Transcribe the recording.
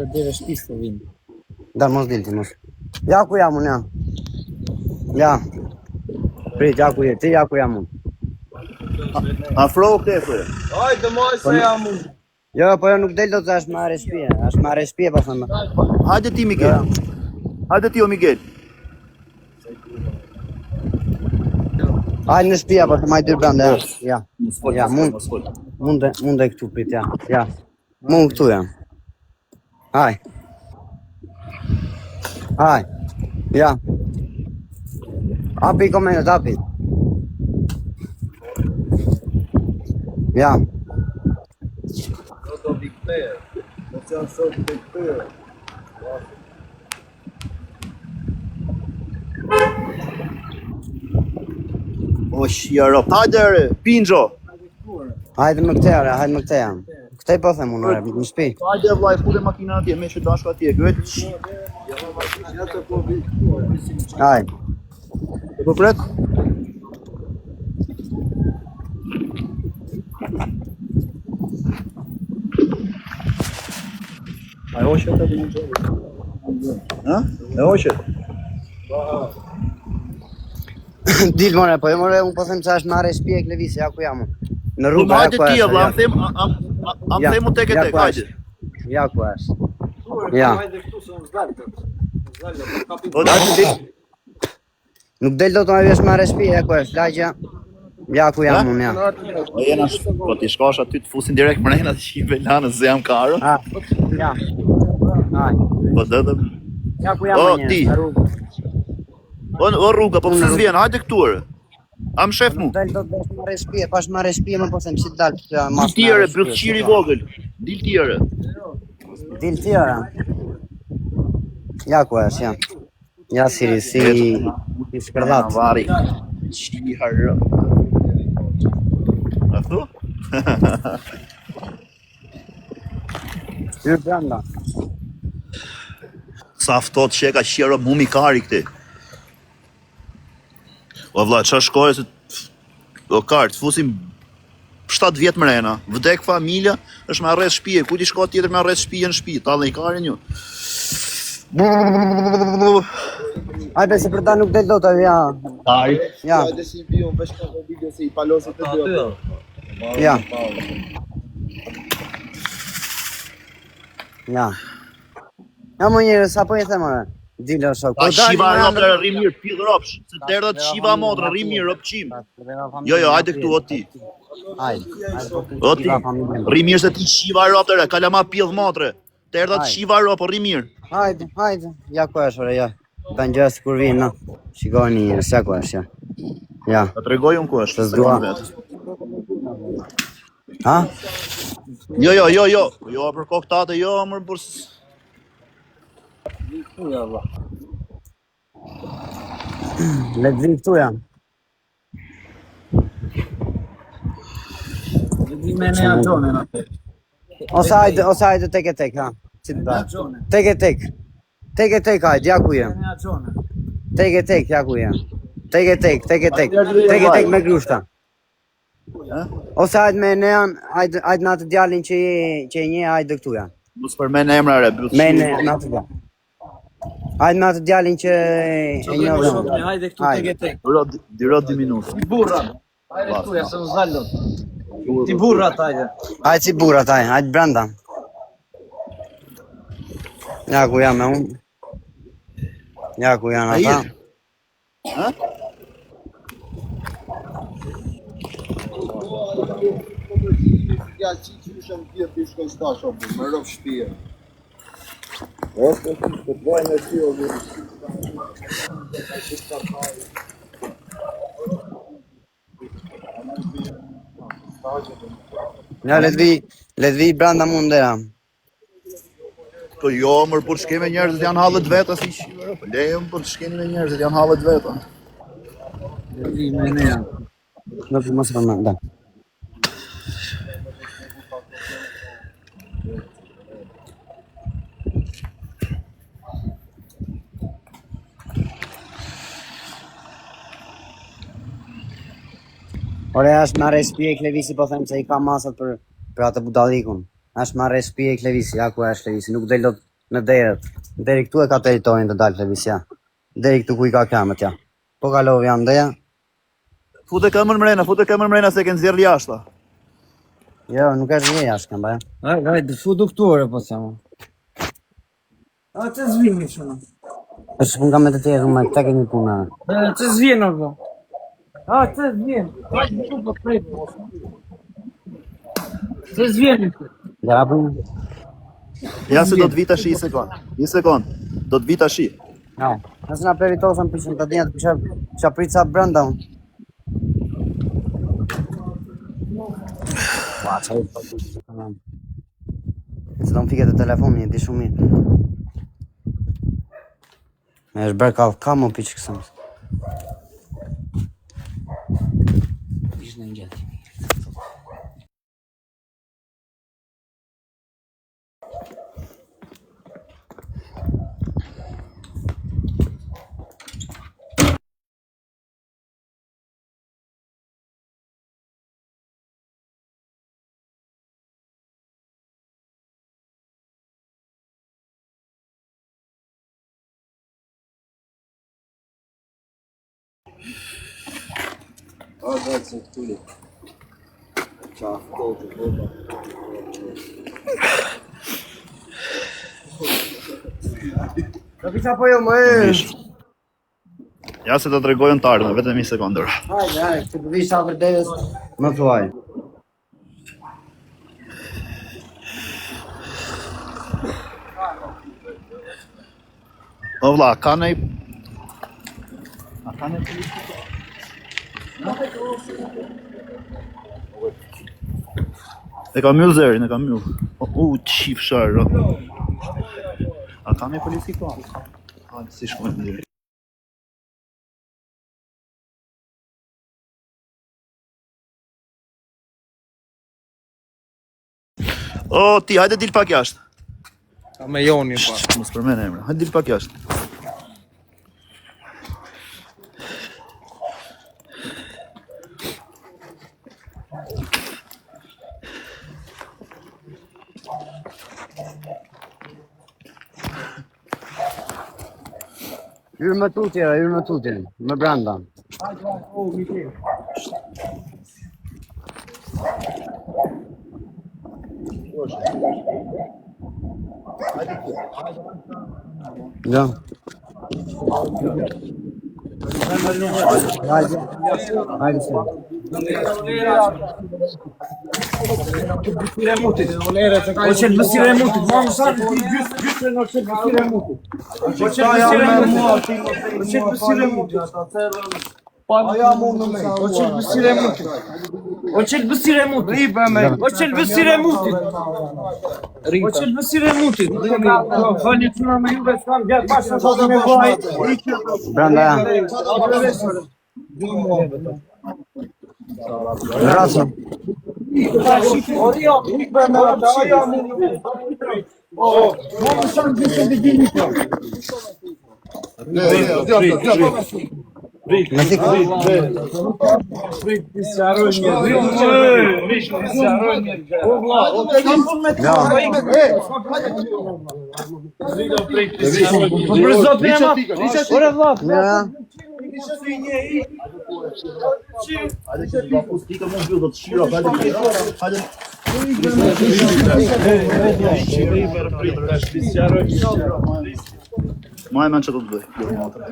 Te dera e shtëpisë të vinë. Da, mos dil ti, mos. Ja ku jam unë, ja. Ja. Prit, ja ku je, ti ja ku jam unë. Afro këtë e thë. Hajde moj se jam unë. Jo, po jo nuk del dot se është marrë shtëpia, është marrë shtëpia po them. Hajde ti Miguel. Jo. Hajde ti o Miguel. Hajde në shtëpi apo të maj dy brenda, ja. Ja. Mos fol, Ja, mos fol, mund mos fol. mund mund e këtu prit, ja. Ja. Mund këtu jam. Haj. Haj. Ja. Hapi komentet, hapi. Ja. Do do big player. Mos janë sot big player. O shia rob. Hajde re, Pinxho. Hajde më këte, ore, hajde më këte jam. Këte po them unë, ore, në shtëpi. Hajde vllai, fute makinën atje, me që dashka atje. Gët. Hajde. Po pret? A e hoqet atë në Ha? E hoqet? Dil more, po jo more, unë po them se është marrë shtëpi e Klevisi, ja ku jam unë. Në Po rrugë, ja hajde ku ti është. vlla, Ja, am them am am ja, them u tek e ja tek, ku hajde. është. Ja ku është. Ja. Hajde këtu se unë s'dal dot. S'dal dot, po kapim. Po hajde ti. Nuk del dot më është marrë shtëpi, ja ku është lagja. Ja ku Ha? jam unë, ja. Po jena, po ti shkosh aty të fusin direkt mrena të qipe lanës se jam karo. Ha. Ja. Haj. Po do të. Ja ku jam O unë, ti, në rrugë. o, o rruga, po Unë pse në rrugë. s'vjen? Hajde këtu ore. Am shef Po mu. nuk del dot vesh marrë shtëpi, pas marrë shtëpi, më po them si dal këtu ja Dil mas ti ore, marrë shtëpi, bythqiri i si po. vogël. Dil ti ore. Dil ti ora. Ja ku është, ja. Ja si si Ecë i shkërdhat. vari. Qiha rë. A thu? Hyr brenda. Sa ftohtë që e ka qira mumi kari këti. O vlla, ça shkoj se o kar, të fusim 7 vjet mrena. Vdek familja, është me arrest shtëpie. Kujt i shko tjetër me arrest shtëpie në shtëpi? Ta dhe i karin ju. Hajde se për ta nuk del dot ajo, ja. Kari. Ja, Hajde si i bi unë veç ka video se i palosët të dy ato. ja, ja. Ja më njerëz, sa po i them ore? Dil o shok. A Po dalim shiva ore, rob në rri mirë, pidh ropsh, se derdhat shiva motra, rri mirë, rop qim. Jo, jo, hajde këtu o ti. Hajde, hajde po të O ti. shiva familjen. Rri mirë se ti shiva rob të re, kalama pidh motre. Derdhat Hajde. shiva rob, po rri mirë. Hajde, hajde. Ja ku është ore, ja. Bën gjë sikur vinë, no. Shikoni njerëz, ja ku është, ja. Ja, Ta tregoj unë ku është, se se s'dua. kam vetë. Ha? Jo, jo, jo, jo. Jo, për kokë tate, jo, mër burs. Le të vi këtu jam. Vi me ne Gjonin aty. Ose hajde, ose hajde tek e tek, ha. Si të bëj. Gjonin. Tek e tek. Tek e tek hajde, ja ku jam. Ne Gjonin. Tek e tek, ja ku jam. Tek e tek, tek e tek. Tek e tek me grushta. Ha? Ose hajde me Nean, hajde hajde me atë djalin që je që e njeh, hajde këtu ja. Mos përmend emra re, Me bythqiri. ne, me atë djalin. Hajde me atë djalin që e Që njoh më dhe shokni, unë. hajde këtu tek Hajde. e tek. Duro, duro 2 minuta. Ti burra. Hajde këtu ja se unë s'dal dot. Ti burra hajde. Hajde si burrat, hajde, hajde brenda. Ja ku jam e unë. Ja ku janë A ata. je? Ha? Ja qi që isha në pjetë ti shkoj s'dash o bu, me rob shtëpie. O, po ti, po të bojnë e ty o bu. Ja le të vi, le të vi brenda mund ja. Po jo, mër, po të shkemi me njerëzit janë hallet veta si shiva. Po lejëm, po të shkeni me njerëzit janë hallet veta. Vi me ne. Nuk mos e përmend. da. Ore, është marrë shtëpi e Klevisi, po them se i ka masat për për atë budallikun. Është marrë shtëpi e Klevisi, ja ku është Klevisi, nuk del dot. Në derët. Deri këtu e ka territorin të dalë Fevisja. Deri këtu ku i ka këmbët ja. Po kalov janë ndeja. Fute këmbën mrena, fute këmbën mrena se ke nxjerr jashtë. Jo, nuk është një jashtë këmba. Ja. Hajde, hajde, futu këtu ore po se më. A të zvini shumë. Është punë kam me të tjerë, me këta kemi punë. E, të zvin o vlla. A të zvin. Hajde këtu po prej. Të zvin. Ja punë. Ja se do të vi tash një sekond. Një sekond. Do të vi tash. Ja. Nëse na peritosan pishin të dinja të pisha, pisha prit sa brenda unë. Ua, qa i Se do më fiket e telefoni, e di shumë mirë. Me është bërë kallka më piç kësëm. Ishte në gjatë. A, dhe, se këtu. Qa ftohtë, po. Do pisha po jo më e. Ja se do të tregojën të ardhme, vetëm një sekondë. Hajde, hajde, që të vish afër derës. Më thuaj. O vlla, ka nej A ka nej E ka myll zerin, e ka myll. O, u, qifshar, o. A ka nej polici këtu? A, si shkojnë deri. O, ti, hajde dil pak jashtë. A me Jonin pa. Mos përmend emrin. Hajde dil pak jashtë. Hyrë më tutje, hyrë më tutje, më brenda. Ja. Hajde. Hajde se. Bësire mutit. O që bësire mutit. Mua më sa ti gjysë gjysë në që bësire mutit. O që bësire mutit. O që bësire mutit. O që bësire mutit. O që bësire mutit. O që bësire mutit. O që bësire mutit. Falni çuna me juve s'kam gjatë bashkë të me vaj. Brenda ja. Rraco. Me si Ja. Po për zotin e madh. Ore vlla. Mira. Hajde që të fus dikë më mbyll do të shiro, hajde. Hajde. Ma e mend që do të bëj. Jo, motra.